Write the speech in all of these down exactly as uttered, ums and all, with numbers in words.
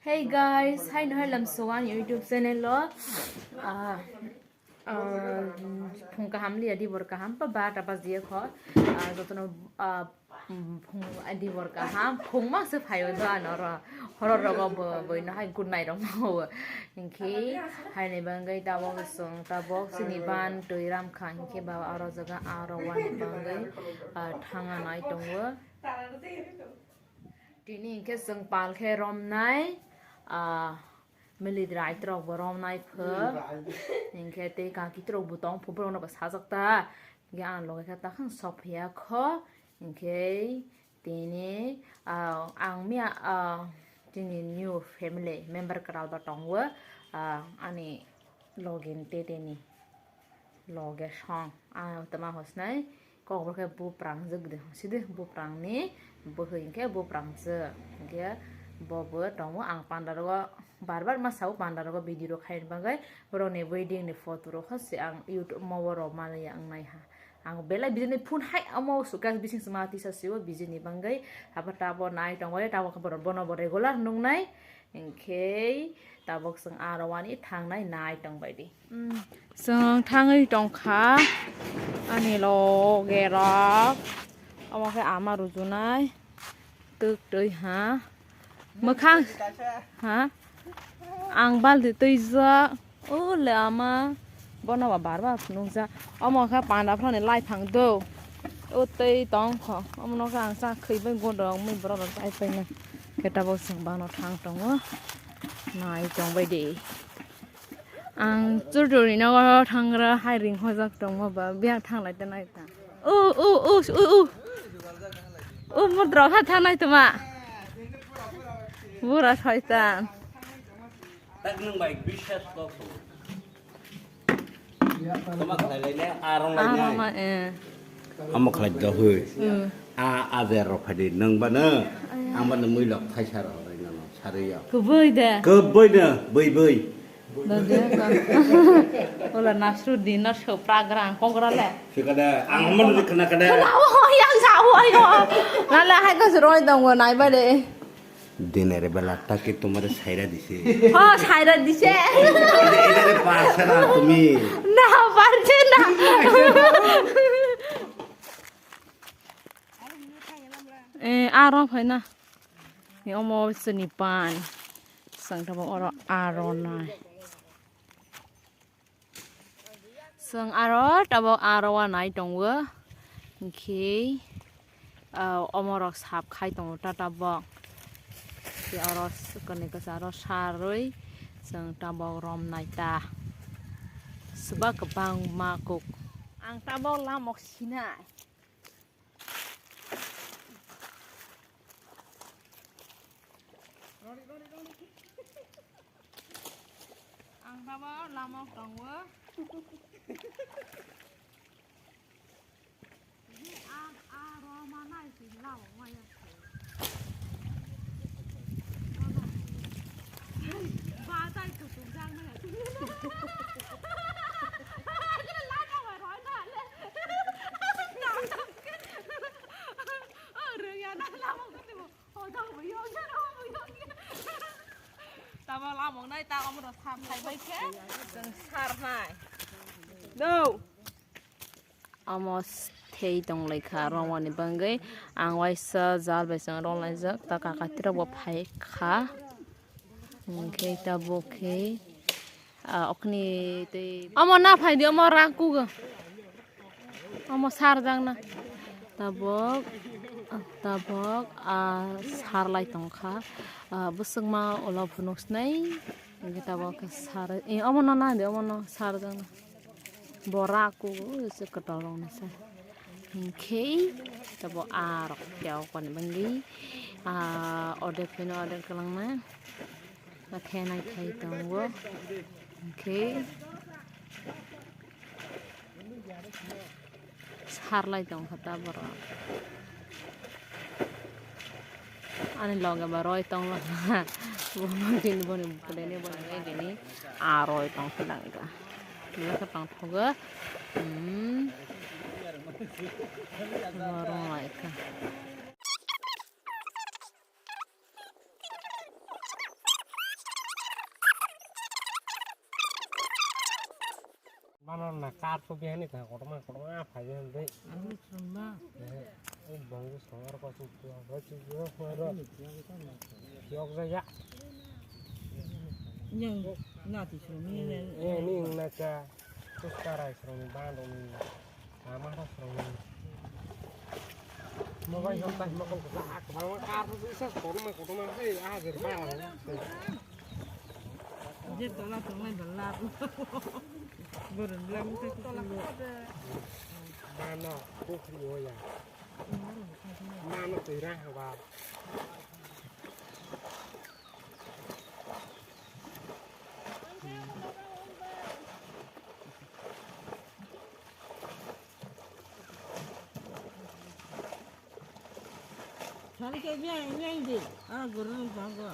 Hey guys, hai no hai lam so ani YouTube channel lo. Ah, ah, phung kaham liya dibor kaham pa ba ta ba jiya kho. Ah, jotono, ah, phung, ah, dibor kaham phung ma se phayo do ano ro. Horo rogo bo, bo no hai good night rok ma ho. Hinkhe hai ni bangwi tabok song tabok sini ban twi ram kha hinkhe ba aro jaga aro wani bangwi, ah, thanga nai tongo. Tini hinkhe chwng pal khe romnai, ah, milidrai rok bo romnai pho. Hinkhe tei kaki rok bo tong pho, borok no bo sajak ta. Hinkhe ang loge khe takhang sok phiya kho. Hinkhe tini, ah, ang miya, ah, tini new family member kwtal bo tongo, ah, ani loge ni tete ni. Loge song. Ah, tama hosnai. Kokbo khe buprang jwk de. Sidi buprang ni. Bwhwi hinkhe buprang jwk. Hinkhe bo bo tongo. Ang panda rogo bar bar ma sao panda rogo video rok khaina bagwi. Borok ni wedding ni photo rok se ang YouTube mo oro mani ang nai ha. Ang belai bijini phone hai amo suka bising sima tisa siwo bijini bagwi. Abo tabo nai tongo. Tabo khe borok bono bo regular nung nai. Hinkhe tabok chwng aro wani thangnai nai tongbai di. Chwng thangwi tongkha ani loge rok. Omo khe ama rujunai twk twi ha. Mwkhang ha. Ang balti twijak. O le ama. Bono ba bar bar phunukjak. Omo khe panda phano ni lai phang do. O twi tongkho. Omo no khe ang cha khwi bai godok mui borok rok chai paina. Khe tabok chwng bano thang tongo. Nai tongbai di. Ang churduri nogo thangra hai ring hojak tongma ba biyang thanglai ta nai ta. O, o, o, o, o. O, mudra ha thanai toma. Bura shaitan. Tak nung bai biswas kok. Toma khalai lai ne, arong lai ne. Arong ma, eh. Amo khalai da hui. Hmm. A, ajer rok phai di, nung ba no. Ang ba no mui lok thaisa rok lai no, no, sari ya. Kubui de. Kubui no, bui bui. Da de ka. Ola Nasruddin no so pragrang, kongra le. Sika de, ang mo no khna ka de. Khna o, yang sa o, ayo. Lala hai ka se roi dong go, nai ba de. Dinere bela take tumare saira dise. Oh, saira dise. Dinere parse na tumi. Na, parse na. Eh, aro phai na. Ni omo sini pan. Sang tabo oro aro nai. Chwng aro tabok aro wanai tongo, hinkhe, ah, omorok sap khai tongo ta tabok. Tei oro swkang ni kwcharo sarwi chwng tabok romnai ta. Swbak kwbangma kuk. Ang tabok lamok sinai. Ang tabo lamok tongo. Ang a roma nai si lamok maya. Bazai kutung jang nai. Lama wa roi na le. Rwngya na lamok tongmo. Tamo lamok nai ta omo rok sam khai bai khe chwng sar nai. No. Omo thei tong lai kha romani bangwi ang waisa jal bai chwng rol nai jak ta kaka tirok bo phai kha. Hinkhe ta bo khe. Ah, okni tei. Omo na phai di, omo rak kugo. Omo sarjak na. Tabok, tabok, ah, sarlai tongkha. Ah, bwswkma ulo phunuk snai. Hinkhe tabok khe sar, eh, omo no na di, omo no sarjak na. Bo rak kugo, se kwtal rok ni se. Hinkhe tabok ah rok tei okoni bangwi. Ah, ordek pheno ordek kwlangna. Naithai naithai tongo. Hinkhe sarlai tongkha ta borok. Ani loge ba roi tongla. Bo bini boni bwlai ni boni bini a roi tongkha langkha. Bwlai khe tongthogo. Hmm. Bo rong lai kha. Na kar so bihani ta kotorma kotorma phai de. Ani summa. Eh, o bongo songar ko su tu, ko su tu, ko ro. Yok ja ya. Yang nati sumi ne. Eh, ni na cha. Tus karai sumi bando ni. Ama ha sumi. Mobile hom ta mokol ko sa ak ba kar so sa kotorma kotorma hai a ger ba. Je tola tonglai bala. Borok bwlai mokhe kuchuk. Mano, pukhri o ya. Mano twi rang haba. Sari ke biang, biang di. Ah, guru nang banggo.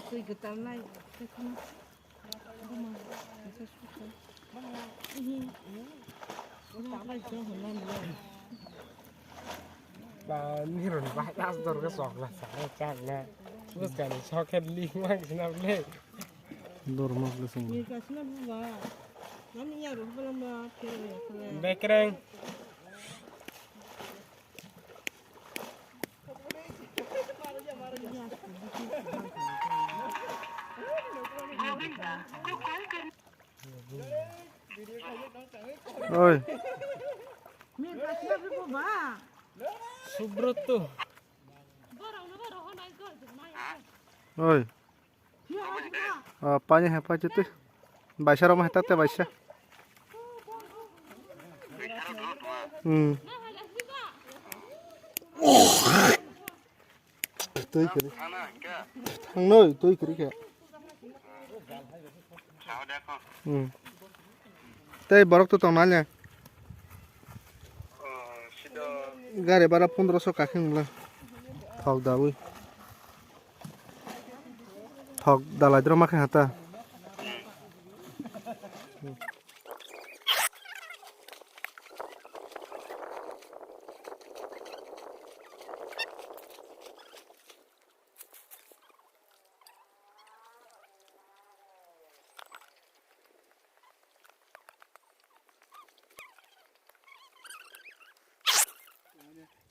Twi kwtal nai. Ba ni ron ba das dor ga sok la sa chang na. Bus ka ni sok khe li mang sina le. Dor mok le sing. Ni ka sina bu ba. Nani ya ro ba la ma khe. Bekreng. Oi. Subroto. Oi. Ah, pani hai, pani twi. Baisa roma hai, tate baisa. Hmm. Twi kiri. Thang noi, twi kiri khe. Hmm. Tei borok to tong nai le. Gari bara pondroso kakhe wngla. Thok dawi. Thok dalai dro ma khe hata.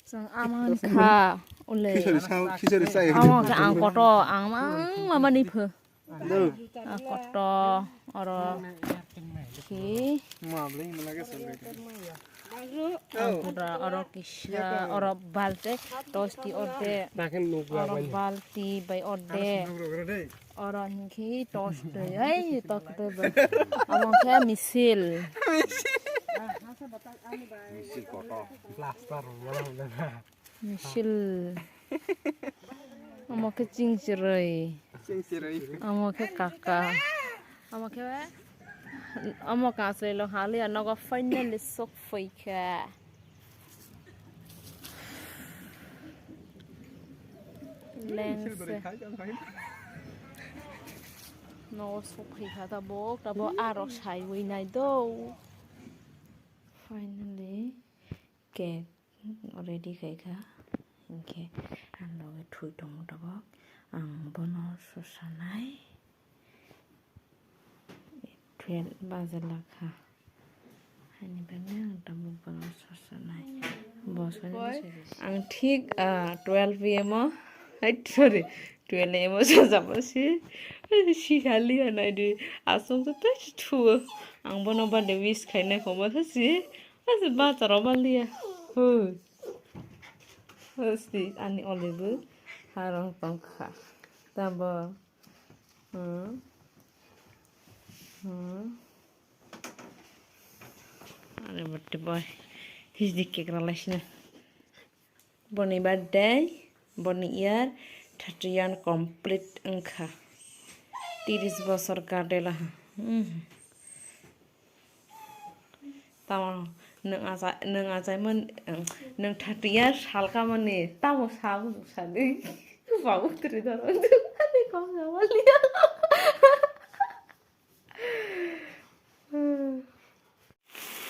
Chwng amani kha, ule. Khichari sa, khichari sa. Amo khe ang koto, ang mang mamani pho. Dou. Ah, koto, oro. Khi. Ang pura, oro kisa, oro balte, tosti orde. Oro balti bai orde. Oro hinkhe tosti, hei, tosti bai. Amo khe misil. Misil koto. Plaster wala wala. Misil. Omo khe chingchirwi. Chingchirwi. Omo khe kaka. Omo khe, omo kachwlwi lo haliya nogo finally sok phaikha. Lengse. Nogo sok phaikha tabok, tabok arok saiwi nai do. Finally. Cake ready khaikha, hinkhe ang loge thwi tongo tabok, ang bono sosanai twelve baja lakha, haini bagwi ang tabok bono sosanai. Bosonwi ang thik, ah, twelve P M o, hai, sorry, twelve A M o sosamo si, si haliya naidi, aswk tei thuo, ang bono birthday wish khainai khomo si. Ase bacha rok baliya. Hui. Hosti ani olibu harong tongkha. Tabo. Hmm. Hmm. Are bate boy. His di kekra laisna. Boni birthday, boni year thirty one complete wngkha. Tiris bosor kadela. Hmm. Tamo Nwng achai, nwng achaimani, nwng thirty years salkamani, tamo sa bujuk sadi. Babu tiri doro. Ani kok gawaliya.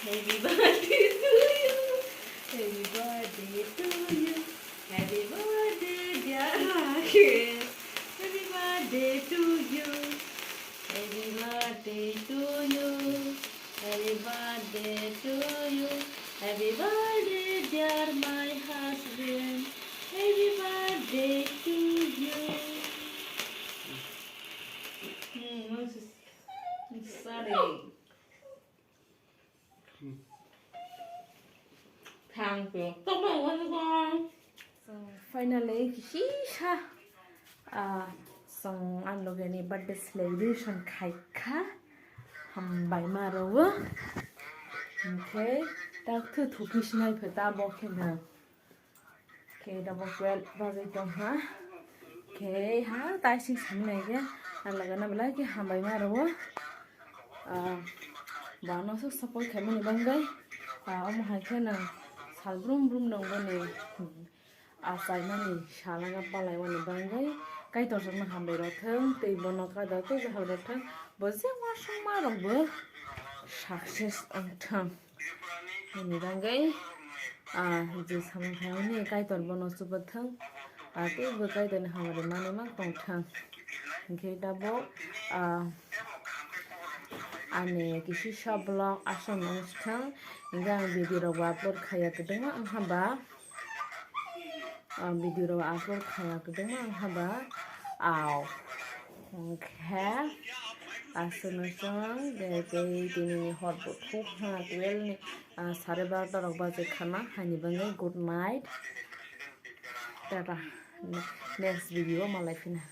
Happy birthday to you. Happy birthday to you. Happy birthday, dear Rakesh. Happy birthday to you. Happy birthday to you. Happy birthday to you. Happy birthday, dear my husband. Happy birthday to you. Hmm, sorry. Thank you. Tamo wani ko. So, finally, kisisa, ah, song ang logeni birthday celebration khaikha. Hambai ma rwo. Okay, tak thu thupi sinai phe ta bo khe na. Khe da bo twelve bajai tong ha. Khe ha tai sing samnai khe. Ang logena belai khe hambai ma rwo. Ah, bano sok support khaimani bangwi. Ah, omo hai khe nang sal brum brum nang boni, hmm, achaimani salanga palaimani bangwi Kaitor sakno hambai rok thung, tei bono kada tei jahal rok thung, bo je uansukma rok bo success wng thung. Bini bangwi, ah, je samung khaimani Kaitor bono chubathung, ah, tei bo Kaitorni hamari manwi ma tongthung. Hinkhe tabuk, ah, ani kisisa vlog aswk wng thung, hinkhe ang video rok bo upload khaiya kwbangma wng hwnba, ah, video rok upload khaiya kwbangma wng hwnba, au. Hinkhe aswk wng thung, tei tini hor bukhuk ha twelve ni, ah, sare barota rok baje khana, haini bagwi good night. Tata. Ne-, next video o malai phina.